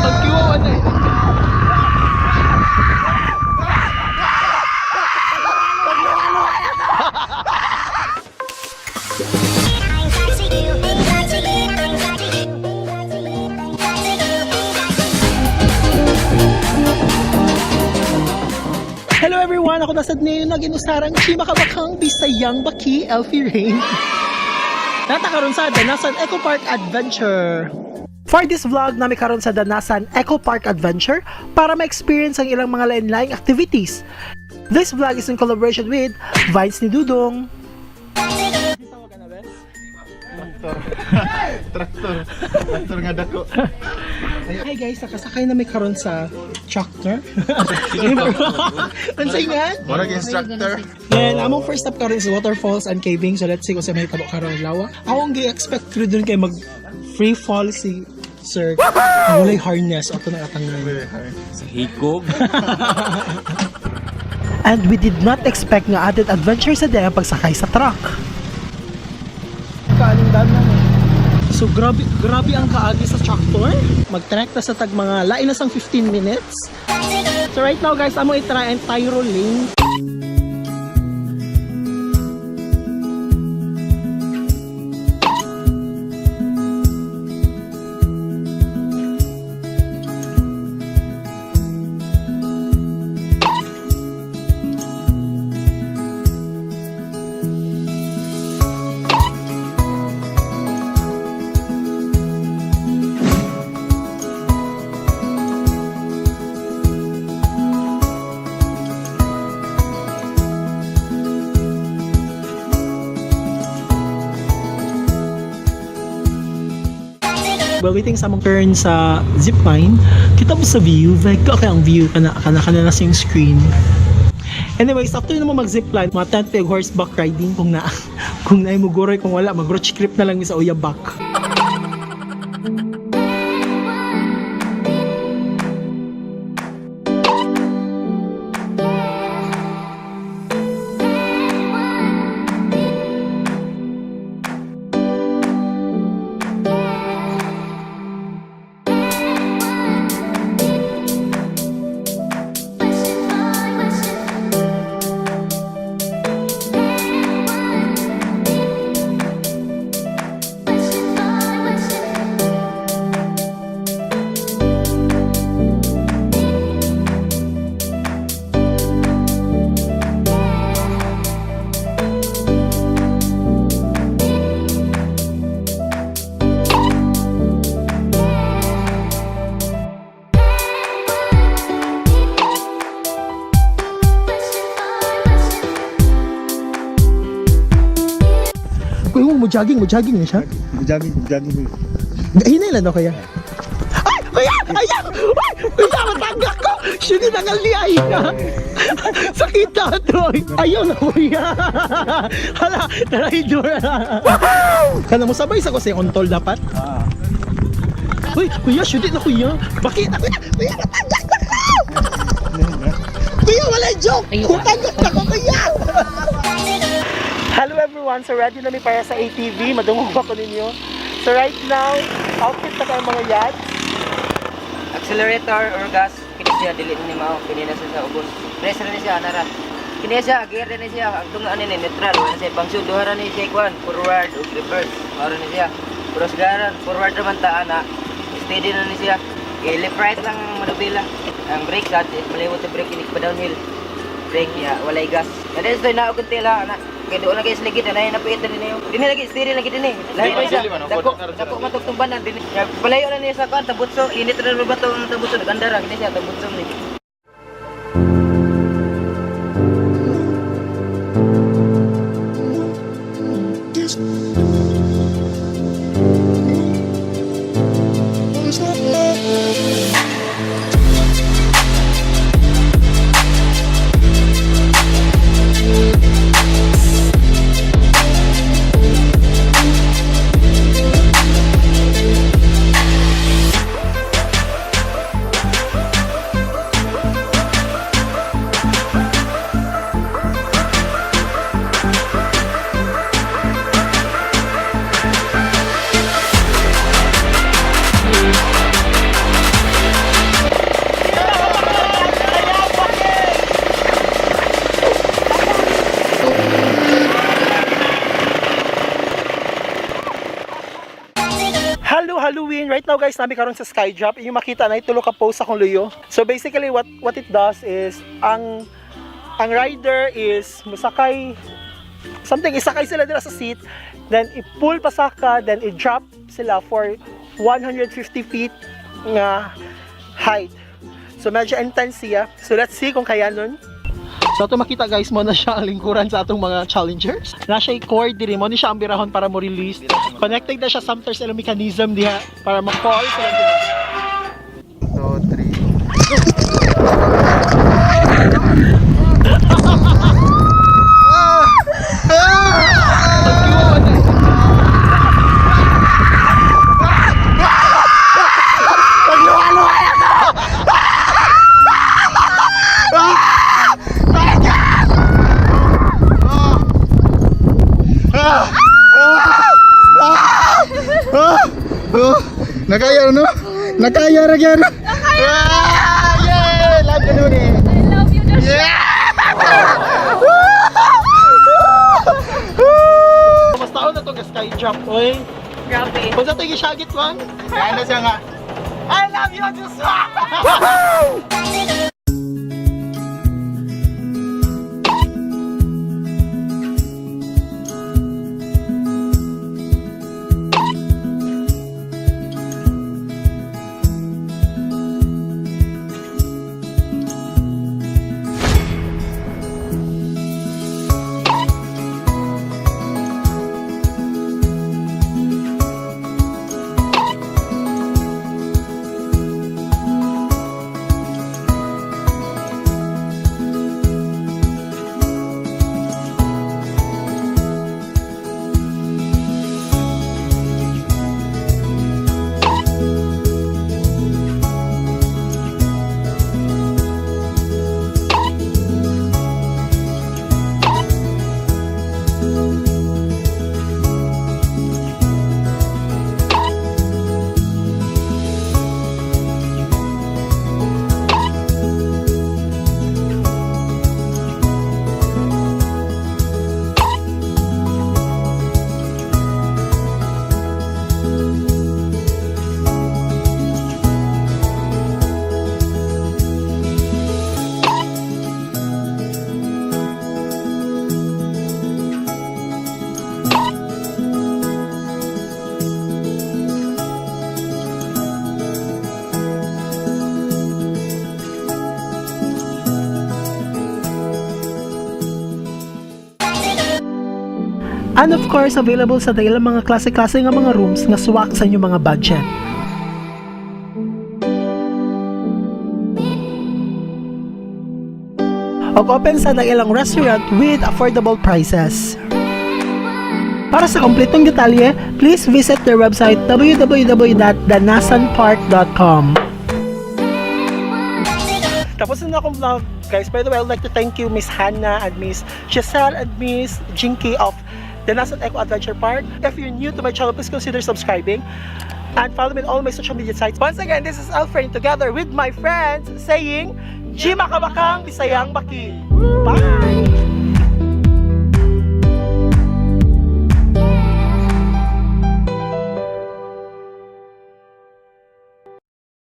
Ang kiwawa na eh. Hello everyone! Ako na sa Neo na ginusarang Chimakabakang Bisayang Baki, Elfie Rain. Nata karon sa Danasan Eco Park Adventure. For this vlog, nami karon sa Danasan Eco Park Adventure para ma-experience ang ilang mga lain-laing activities. This vlog is in collaboration with Vines ni Dudong. Traktor. Traktor nga dako. Hi guys, nakasakay na may karon sa tractor. Unsay nga? Murag instructor. Then, among first stop karon is waterfalls and caving. So let's see kung sa may tabo karon lawa. Akong gi-expect ko dun kay mag free fall si Sir. Walay harness ato nang atangan. Sa hikog. And we did not expect nga added adventure sa day ang pagsakay sa truck. Kaaning dam na no? So grabe grabe ang kaagi sa tractor. Mag-trek ta sa tag mga lain na sang 15 minutes. So right now guys, amo i-try ang Tyroling. While waiting sa among turn sa zipline, kita mo sa view, like okay ang view kana kana kana na sa yung screen. Anyways, after na mo mag zipline, mga tent peg horseback riding kung na kung naay mo guroy, kung wala mag roach trip na lang mi sa Uyabak. Kuya mo jogging, mo jogging na siya. Jogging, jogging. Hinay lang daw kaya. Ay! Kuya! Ayaw! Ay! Kuya, matanggak ko! Siya din ang ay! Sakit na to! Ayaw na kuya! Hala! Traidor! Kana mo sabay sa ko sa kontol dapat? Uy, kuya, shoot na kuya! Bakit? Kuya, kuya, matanggak na ko! Kuya, wala joke! Matanggak na ko, kuya! Hello everyone! So ready na mi para sa ATV. Madungog ako ninyo. So right now, outfit na kayo mga yads. Accelerator or gas kini siya dili ni mao kini na siya sa ubos. Press ra ni siya nara. Kini siya gear ra ni siya ang tunga ani ni neutral wala siya pangsun duha ra ni siya kwan forward ug reverse mao ra ni siya. Pero sa garan forward ra man ta ana steady na ni siya. Eh, left right lang ang manubila. Ang brake sa maliwot ang brake ini pa downhill. Brake niya walay gas. Kada sa na og tela ana. Kay doon na kay sligid na napiit na niyo. Dinhi lagi steady lagi dinhi. Lahi pa siya. Dili man, Dako na rin dako matugtumbanan dinhi. Ya, palayo na niya sa kuan tabutso. Init na ba to ang tabutso nagandara kini siya tabutso ni. Halloween. Right now, guys, naa mi karon sa Skydrop. Inyong makita na tulo ka post akong luyo. So basically, what it does is ang rider is musakay something, isakay sila dira sa seat, then i-pull pasaka, then i-drop sila for 150 feet nga height. So medyo intense siya. So let's see kung kaya nun. So ato makita, guys, mao na siya ang lingkuran sa atong mga challengers. Na siya cord diri, mao ni siya ang birahon para mo release. Connected na siya sometimes sa ilang mechanism diha para ma-fall sila diha. 2, 3. Nakaya, no? Nakaya ra gyud. Nakaya. Ah, yeah! Love you, Nuni. I love you, Joshua. Mas taon na itong sky drop, oy. Grabe. Kung sa ito yung syagit man, Kaya na siya nga. I love you, Joshua! And of course, available sa ilang mga klase-klase nga mga rooms nga suwak sa inyong mga budget. Og open sa ilang restaurant with affordable prices. Para sa kompletong detalye, please visit their website www.danasanpark.com. Tapos na akong vlog, guys. By the way, I'd like to thank you, Miss Hannah and Miss Giselle and Miss Jinky of the Danasan Eco Adventure Park. If you're new to my channel, please consider subscribing and follow me on all my social media sites. Once again, this is Alfred together with my friends saying, G Makabakang Bisayang Baki. Bye!